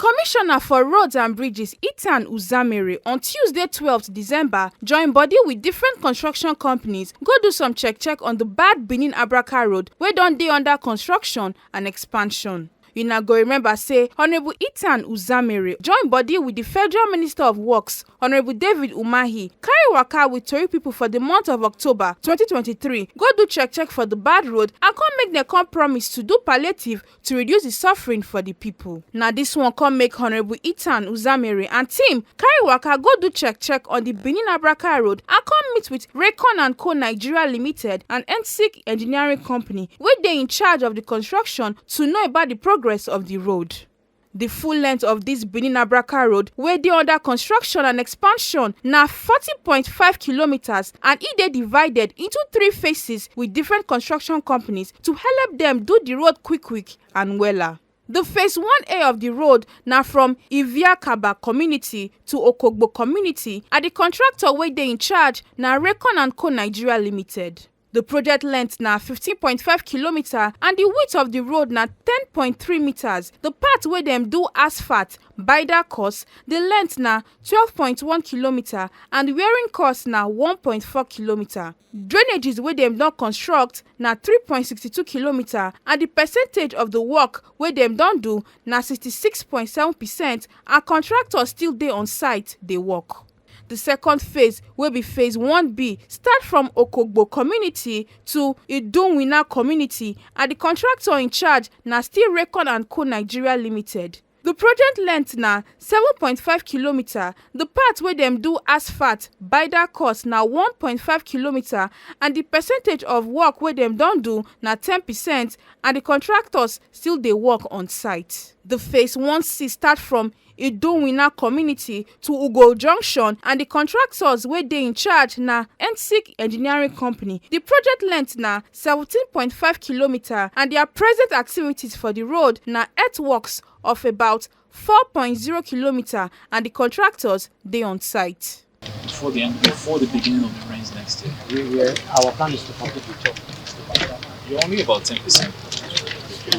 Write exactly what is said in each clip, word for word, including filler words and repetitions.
Commissioner for Roads and Bridges, Ethan Uzamere, on Tuesday, twelfth December, join body with different construction companies, go do some check check on the bad Benin Abraka Road, wey don dey under construction and expansion. Una go remember say Honourable Ethan Uzamere join body with the Federal Minister of Works, Honourable David Umahi, carry waka with tori people for the month of October twenty twenty-three, go do check check for the bad road and come make dem come promise to do palliative to reduce the suffering for the people. Na this one come make Honourable Ethan Uzamere and team carry waka go do check check on the Benin Abraka Road and come meet with Recon and Co Nigeria Limited and N S I C Engineering Company, wey dey in charge of the construction, to know about the progress of the road. The full length of this Benin Abraka Road, wey dey under construction and expansion, na forty point five kilometres, and e dey divided into three phases with different construction companies to help dem do the road quick quick and wella. The phase one A of the road na from Iviakaba community to Okogbo community, and the contractor wey dey in charge na Recon and Co Nigeria Limited. The project length na fifteen point five kilometre and the width of the road na ten point three metres. The part wey dem do asphalt, by that course, the length na twelve point one kilometre and the wearing course na one point four kilometre. Drainages wey dem don construct na three point six two kilometre, and the percentage of the work wey dem don do na sixty-six point seven percent, and contractors still dey on site dey work. The second phase, wey be phase one B, start from Okogbo community to Idunwina community, and the contractor in charge na still Recon and Co Nigeria Limited. The project length na seven point five kilometre. The part wey dem do asphalt, by that course, na one point five kilometre, and the percentage of work wey dem don do na ten percent, and the contractors still dey work on site. The phase one C start from Idunwina community to Ugo Junction, and the contractors wey dey in charge na N S I C Engineering Company. The project length na seventeen point five kilometre, and their present activities for the road na earthworks of about four point zero kilometre, and the contractors dey on site. Before the end, before the beginning of the rains next year. We were, our plan is to complete the job. You're only about ten percent.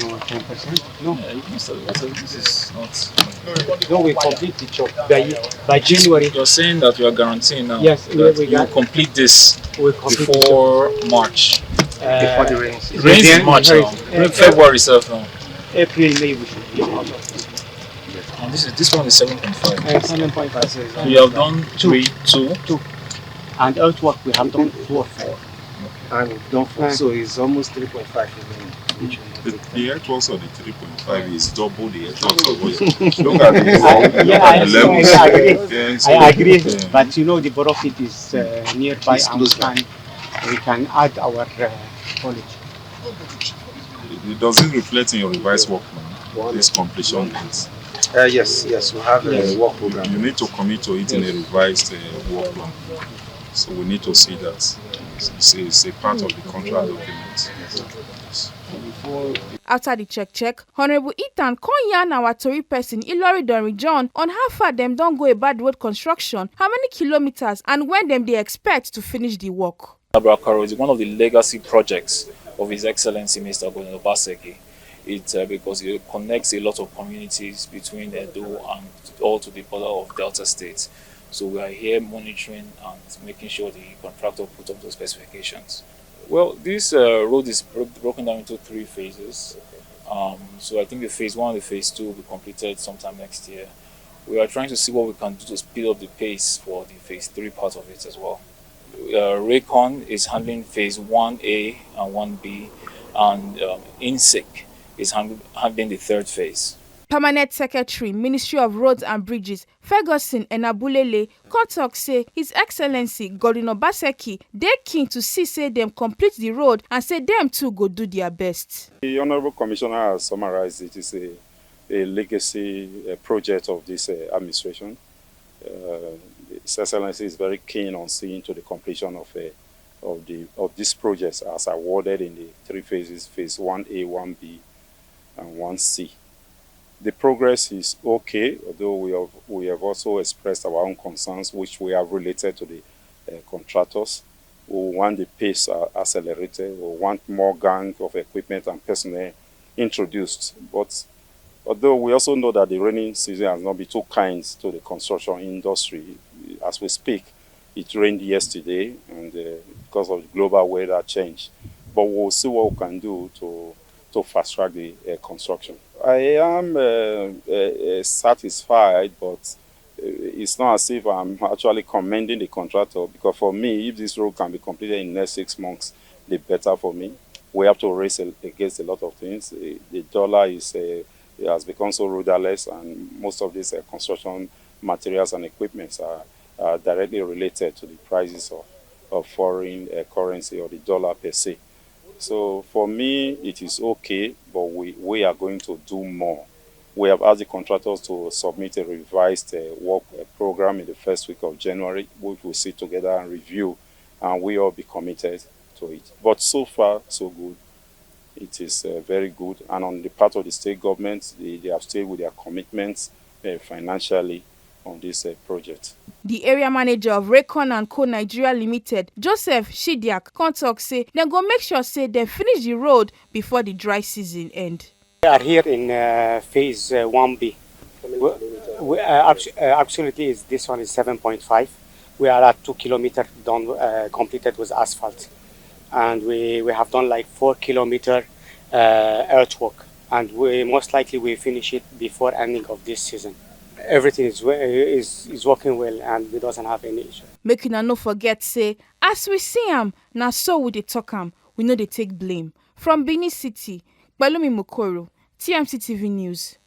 No, ten percent? No. Yeah, you must have, that's a, this is not. No, we complete the job by, by January. You're saying that you are guaranteeing now. Yes, that we, we you got complete this. We complete the job before March. Uh, before the rains. Rains in March now. February itself now. April, May, we should be out of this. And this is, this one is seven point five. Uh, seven point five. So you have done two. Three, two. Two. And earthwork, we have done two or four. And we've done four. So it's almost three point five million each. The, the earthworks of the three point five is double the earthworks of what you look at the, yeah, look at the levels. I agree. Yes, I agree. Yeah. But you know, the borrow pit is, uh, nearby, and we can, we can add our, uh, college. It, it doesn't reflect in your revised work plan, this completion date. Uh, yes, yes, we have a work program. You need to commit to it in a revised, uh, work plan. So we need to see that. It's, it's a, it's a part of the contract document. After the check check, Honourable Ethan come yarn our tori person Ilori Donri John on how far dem don go about road construction, how many kilometres, and when dem dey expect to finish the work. Abraka Road is one of the legacy projects of His Excellency Mister Godwin Obaseki. It, uh, because it connects a lot of communities between Edo and all to the border of Delta State. So we are here monitoring and making sure the contractor put up those specifications. Well, this, uh, road is bro-, broken down into three phases. Um, so I think the phase one and the phase two will be completed sometime next year. We are trying to see what we can do to speed up the pace for the phase three part of it as well. Uh, Recon is handling phase one A and one B, and, um, INSIC is hand-, handling the third phase. Permanent Secretary, Ministry of Roads and Bridges, Ferguson Enabulele, come talk say His Excellency Godwin Obaseki dey keen to see say dem complete the road, and say dem too go do their best. The Honourable Commissioner has summarized it. It's a, a legacy, uh, project of this, uh, administration. Uh, His Excellency is very keen on seeing to the completion of, uh, of the, of these projects as awarded in the three phases, phase one A, one B, and one C. The progress is okay, although we have, we have also expressed our own concerns, which we have related to the, uh, contractors. We want the pace, uh, accelerated. We want more gang of equipment and personnel introduced. But Although we also know that the rainy season has not been too kind to the construction industry. As we speak, it rained yesterday, and uh, because of global weather change, but we'll see what we can do to to fast track the uh, construction. I am uh, uh, uh, satisfied, but uh, it's not as if I'm actually commending the contractor, because for me, if this road can be completed in the next six months, the better for me. We have to race a- against a lot of things. Uh, The dollar is uh, it has become so rudderless, and most of these uh, construction materials and equipments are, are directly related to the prices of, of foreign uh, currency or the dollar per se. So for me, it is okay, but we, we are going to do more. We have asked the contractors to submit a revised uh, work uh, program in the first week of January, which we'll sit together and review, and we all be committed to it. But so far, so good. It is uh, very good. And on the part of the state government, they, they have stayed with their commitments uh, financially on this uh, project. The area manager of Recon and Co Nigeria Limited, Joseph Shidiak, come talk say dem go make sure say dem finish the road before the dry season end. We are here in uh, phase uh, one B. We, we, uh, abs- uh, absolutely, is this one is seven point five. We are at two kilometer done, uh, completed with asphalt, and we, we have done like four kilometer uh, earthwork, and we most likely we finish it before ending of this season. Everything is, wo- is, is working well, and we doesn't have any issue. Make una no forget say, as we see am, na so we dey talk am. We no dey take blame. From Benin City, Balumi Mokoro, T M C T V News.